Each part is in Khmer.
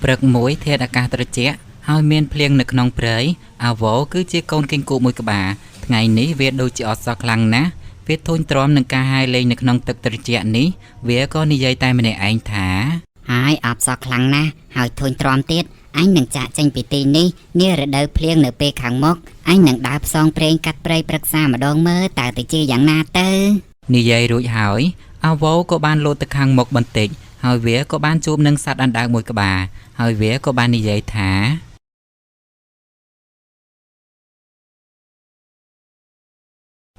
ព្រឹកមួយធាតុអាកាសត្រជាក់ហើយមានភ្លៀងនៅក្នុងព្រៃអាវ៉ូគឺជាកូនគីង្គក់មួយក្បាលថ្ងៃនេះវាដូចជាអត់សោះខ្លាំងណាស់វាធុញទ្រាំនឹងការហែលលេងនៅក្នុងទឹកត្រជាក់នេះវាក៏និយាយតែម្នាក់ឯងថា ហើយអបសោះខ្លាំងណាស់ហើយធុញទ្រាំទៀតអញនឹងចាក់ចេញពីទីនេះនារដូវភ្លៀងនៅពេលខាងមុខអញនឹងដើរផ្សងព្រេងកាត់ព្រៃព្រឹក្សាម្ដងមើលតើទៅជាយ៉ាងណាទៅ និយាយរួចហើយអាវ៉ូក៏បានលោតទៅខាងមុខបន្តិចហើយវាក៏បានជួបនឹងសត្វអណ្ដើកមួយក្បាលហើយវាក៏បាននិយាយថា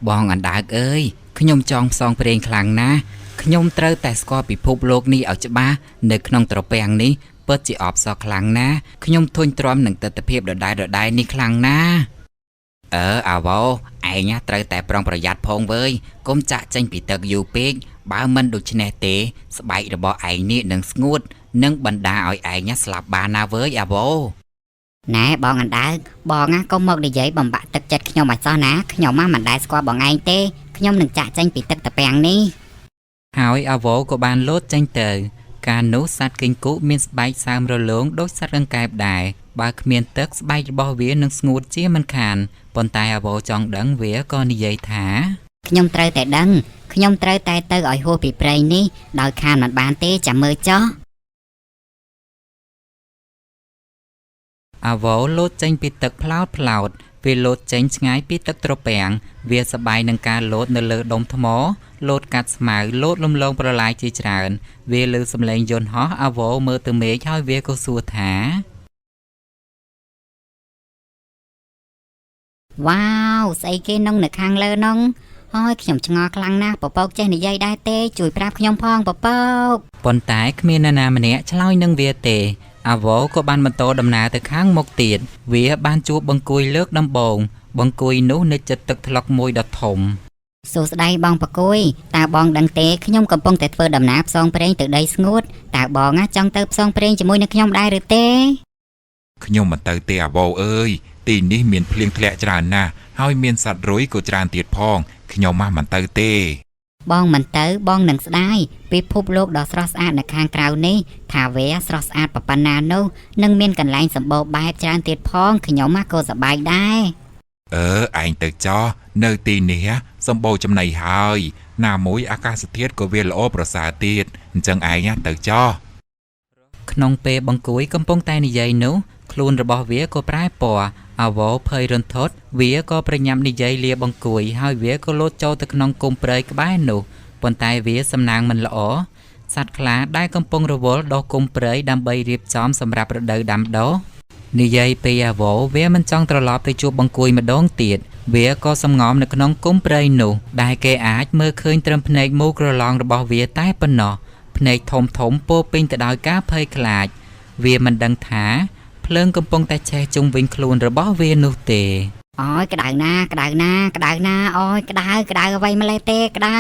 បងអណ្ដើកអើយខ្ញុំចង់ផ្សងព្រេងខ្លាំងណាស់ខ្ញុំត្រូវតែស្គាល់ពិភពលោកនេះឲ្យច្បាស់នៅក្នុងត្រពាំងនេះពិតជាអបសរខ្លាំងណាស់ខ្ញុំធុញទ្រាំនឹងទិដ្ឋភាពដដែលៗនេះខ្លាំងណាស់អឺអាវ៉ោឯងណាត្រូវតែប្រុងប្រយ័ត្នផងវើយកុំចាក់ចេញពីទឹកយូរពេកបើមិនដូច្នេះទេ ស្បែករបស់ឯងនេះនឹងស្ងួតនិងបណ្ដាឲ្យឯងណាស្លាប់បានណាវើយអាវ៉ោ ណែបងអណ្ដើកបងណាកុំមកនិយាយបំបាក់ទឹកចិត្តខ្ញុំឲ្យសោះណាខ្ញុំណាមិនដែលស្គាល់បងឯងទេខ្ញុំនឹងចាក់ចេញពីទឹកត្រពាំងនេះ ហើយអាវ៉ូក៏បានលោតចេញទៅ កាលនោះសត្វគីង្គក់មានស្បែកសើមរលោងដូចសត្វកង្កែបដែរបើគ្មានទឹកស្បែករបស់វានឹងស្ងួតជាមិនខានប៉ុន្តែអាវ៉ូចង់ដឹងវាក៏និយាយថា ខ្ញុំត្រូវតែដឹងខ្ញុំត្រូវតែទៅឲ្យហួសពីព្រៃនេះដោយខានមិនបានទេចាំមើលចុះ អាវ៉ូលោតចេញពីទឹកផ្លោតផ្លោតវាលោតចេញឆ្ងាយពីទឹកត្រពាំងវាសប្បាយនឹងការលោតនៅលើដុំថ្មលោតកាត់ស្មៅលោតលំលងប្រឡាយជាច្រើនវាឮសំឡេងយន្តហោះអាវ៉ូមើលទៅមេឃហើយវាក៏សួរថា វ៉ាវស្អីគេនងនៅខាងលើនងហើយខ្ញុំឆ្ងល់ខ្លាំងណាស់ពពកចេះនិយាយដែរទេជួយប្រាប់ខ្ញុំផងពពក ប៉ុន្តែគ្មាននរណាម្នាក់ឆ្លើយនឹងវាទេអាវ៉ូក៏បានបន្តដំណើរទៅខាងមុខទៀតវាបានជួបបង្គួយលើកដំបូងបង្គួយនោះនៅជិតទឹកថ្លុកមួយដ៏ធំ សួស្តីបងបកួយតើបងដឹងទេខ្ញុំកំពុងតែធ្វើដំណើរផ្សងព្រេងទៅដីស្ងួតតើបងណាចង់ទៅផ្សងព្រេងជាមួយនឹងខ្ញុំដែរឬទេ ខ្ញុំមិនទៅទេអាវ៉ូអើយទីនេះមានភ្លៀងធ្លាក់ច្រើនណាស់ហើយមានសត្វរុយក៏ច្រើនទៀតផងខ្ញុំម៉ាស់មិនទៅទេ បងមិនទៅបងនឹងស្ដាយពិភពលោកដ៏ស្រស់ស្អាតនៅខាងក្រៅនេះថាវាស្រស់ស្អាតប៉ុណ្ណានោះនឹងមានកន្លែងសម្បូរបែបច្រើនទៀតផងខ្ញុំណាក៏សប្បាយដែរ អឺឯងទៅចោះនៅទីនេះសម្បូរចំណីហើយណាមួយអាកាសធាតុក៏វាល្អប្រសើរទៀតអញ្ចឹងឯងទៅចោះ ក្នុងពេលបង្គួយកំពុងតែនិយាយនោះខ្លួនរបស់វាក៏ប្រែពណ៌អាវ៉ូភ័យរន្ធត់វាក៏ប្រញាប់និយាយលាបង្គួយហើយវាក៏លោតចូលទៅក្នុងគុម្ពព្រៃក្បែរនោះប៉ុន្តែវាសំណាងមិនល្អសត្វខ្លាដែលកំពុងរវល់ដោះគុម្ពព្រៃដើម្បីរៀបចំសម្រាប់រដូវដាំដុះនិយាយពីអាវ៉ូវាមិនចង់ត្រឡប់ទៅជួបបង្គួយម្ដងទៀតវាក៏សំងំនៅក្នុងគុម្ពព្រៃនោះដែលគេអាចមើលឃើញត្រឹមភ្នែកមូលក្រឡងរបស់វាតែប៉ុណ្ណោះភ្នែកធំធំពោរពេញទៅដោយការភ័យខ្លាច វាមិនដឹងថាភ្លើងកំពុងតែឆេះជុំវិញខ្លួនរបស់វានោះទេ អូយក្តៅណាស់ក្តៅណាស់ក្តៅណាស់អូយក្តៅក្តៅអ្វីម្លេះទេក្តៅ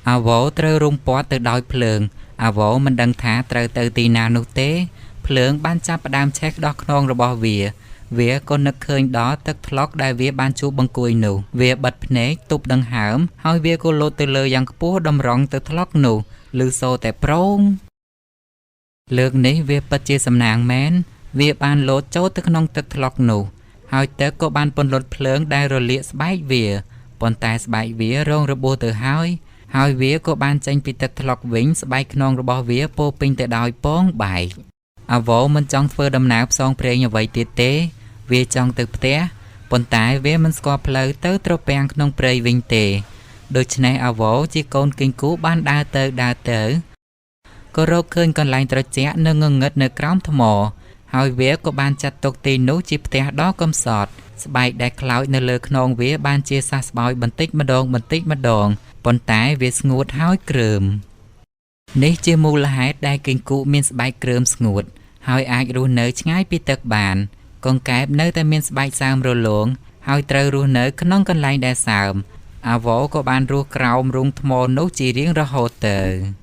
អាវ៉ូត្រូវរុំព័ទ្ធទៅដោយភ្លើងអាវ៉ូមិនដឹងថាត្រូវទៅទីណានោះទេ ភ្លើងបានចាប់ផ្ដើមឆេះដោះខ្នងរបស់វា វាក៏នឹកឃើញដល់ទឹកថ្លុកដែលវាបានជួបបង្គួយនោះវាបិទភ្នែកទប់ដង្ហើមហើយវាក៏លោតទៅលើយ៉ាងខ្ពស់តម្រង់ទៅថ្លុកនោះឮសូរតែប្រងលើកនេះវាពិតជាសំណាងមែនវាបានលោតចូលទៅក្នុងទឹកថ្លុកនោះហើយទឹកក៏បានពន្លត់ភ្លើងដែលរលាកស្បែកវាប៉ុន្តែស្បែកវារងរបួសទៅហើយ ហើយវាក៏បានចេញពីទឹកថ្លុកវិញស្បែកខ្នងរបស់វាពោរពេញទៅដោយពងបែកអាវ៉ូមិនចង់ធ្វើដំណើរផ្សងព្រេងអ្វីទៀតទេ វាចង់ទៅផ្ទះប៉ុន្តែវាមិនស្គាល់ផ្លូវទៅត្រពាំងក្នុងព្រៃវិញទេដូច្នេះអាវ៉ូជាកូនគីង្គូបានដើរទៅដើរទៅក៏រកឃើញកន្លែងត្រជាក់និងងងឹតនៅក្រោមថ្មហើយវាក៏បានចាត់ទុកទីនោះជាផ្ទះដ៏កំសត់ស្បែកដែលខ្លោចនៅលើខ្នងវាបានជាសះស្បើយបន្តិចម្ដងបន្តិចម្ដងប៉ុន្តែវាស្ងួតហើយគ្រើមនេះជាមូលហេតុដែលគីង្គក់មានស្បែកគ្រើមស្ងួតហើយអាចរស់នៅឆ្ងាយពីទឹកបានកង្កែបនៅតែមានស្បែកសើមរលោងហើយត្រូវរស់នៅក្នុងកន្លែងដែលសើមអាវ៉ូក៏បានរស់ក្រោមរូងថ្មនោះជារៀងរហូតទៅ។